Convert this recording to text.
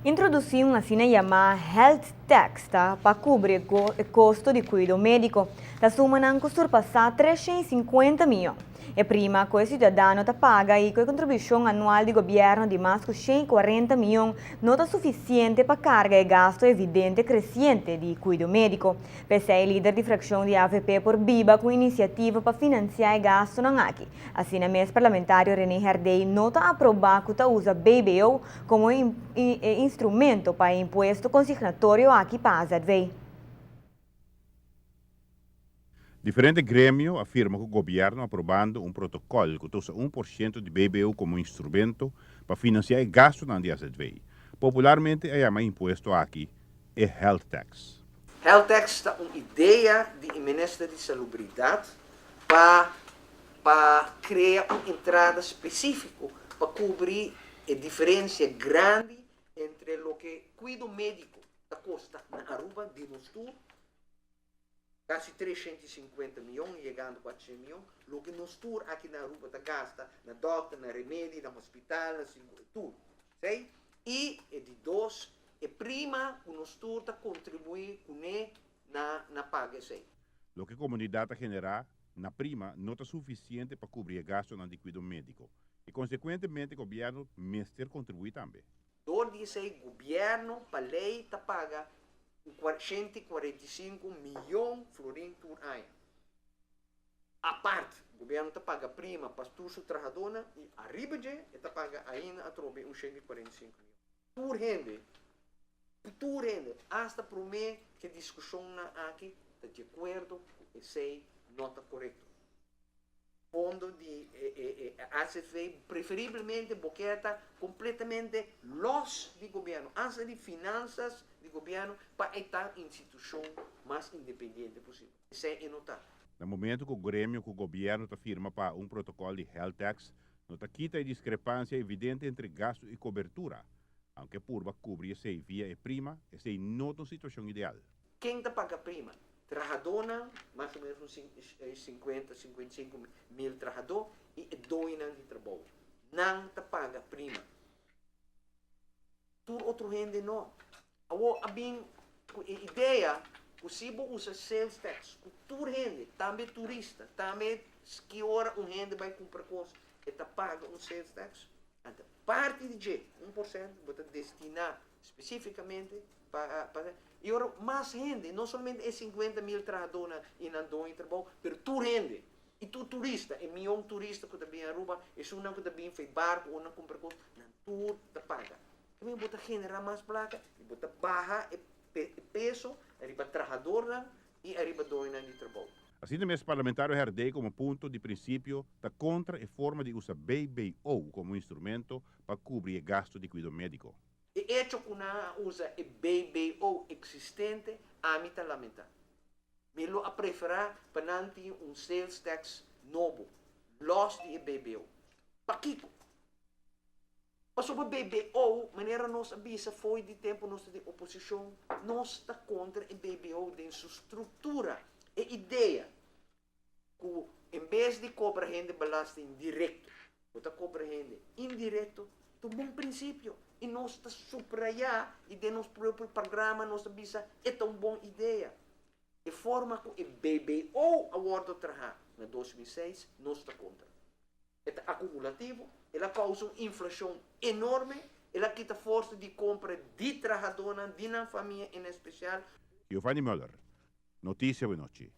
Introdusí un asina yamá health tax ta pa kubri e kosto di kuido médiko. Ta sumanan ku surpasá 350 mion. E prima ku e siudadano ta paga i ku e kontribushon anual di gobièrnu di mas ku 140 mion no ta sufisiente pa karga e gasto evidente kresiente di kuido médiko. P'esei lider di frakshon di avp por biba ku inisiativa pa finansiá e gastonan aki. Asina mes parlamentario René Herdé no ta aprobá ku ta usa BBO komo e instrumento pa e impuesto konsignatorio aki pa azv. Diferente gremio a firma ku gobièrnu aprobando un protokòl ku ta usa 1% di BBO komo instrumento pa finansiá e gastunan di azv. Popularmente a yama e impuesto aki e health tax. Health tax ta un idea di e minister di Salubridat pa pa krea un entrada spesífiko pa kubri e diferensia grandi entre loke kuido médiko ta kosta na Aruba di nos tur, kasi 350 mion yegando 400 mion, loke nos tur aki na Aruba ta gasta na dòkter, na remedi, na hospital, na seguro, tur. Esei. I e di dos, e prima ku nos tur ta kontribuí kuné na na paga esei. Loke komunidat ta generá na prima no ta sufisiente pa kubri e gastunan di kuido médiko i konsekuentemente gobièrnu mester kontribuí tambe. Dor di esei gobièrnu pa lei ta paga un 145 miyon florin tur aña. Apart, gobièrnu ta paga prima pa tur su trahadónan i ariba dje e ta paga ainda atrobe un 145 miyon. Tur hende, tur hende, asta promé ku e diskushonnan aki ta di akuerdo ku esei no ta korekto. Fondo di e ACV preferiblemente bo kier ta kompletamente lòs di gobièrnu, asta di finansas di gobièrnu pa e ta institushon mas independiente posibel. Esei e no ta. Na momento ku gremio ku gobièrnu ta firma pa un protokòl di health tax, no ta kita e diskrepansia evidente entre gastu i kobertura. Aunke purba kubri esei via e prima, esei no ta un situashon ideal. Ken ta paga prima? Trahadónan, mas o ménos un 50, 55 mil trahadó i e doñonan di trabou. Nan ta paga prima. Tur otro hende no. Awor a bin ku e idea ku si bo usa sales tax ku tur hende, tambe turista, tambe ki ora un hende bai kumpra kos e ta paga un sales tax, anto parti di dje, 1%, bo ta destiná spesífikamente pa pa i ora mas hende, no solamente e 50 mil trahadónan i nan doño di trabou, pero tur hende i tur turista, e mion turista ku ta bin Aruba, esunnan ku ta bin for e barku ora nan kumpra kos, nan tur ta paga. Tambe bo ta generá mas plaka i bo ta baha e peso riba trahadornan i ariba doñonan di trabou. Asina mes parlamentario Herdé komo punto di prinsipio ta kontra e forma di usa BBO komo instrumento pa kubri e gastu di kuido médiko. E echo ku nan a usa e BBO eksistente ami ta lamentá. Mi lo a preferá pa nan tin un sales tax nobo, lòs di e BBO. Pakiko? Pasobra BBO, manera nos a bisa fo'i di tempu nos ta den oposishon, nos ta kontra e BBO den su struktura. E idea ku en bes di kobra hende belasting direkto, bo ta kobra hende indirekto, ta un bon prinsipio i nos ta suprayá i den nos propio programa nos ta bisa e ta un bon idea. E forma ku e BBO a wòrdu trahá na 2006 nos ta kontra. E ta akumulativo, el a kousa un inflashon enorme, el a kita forsa di kompra di trahadónan, di nan famia en espesial. Giovanni Muller, Noticia Buenochi.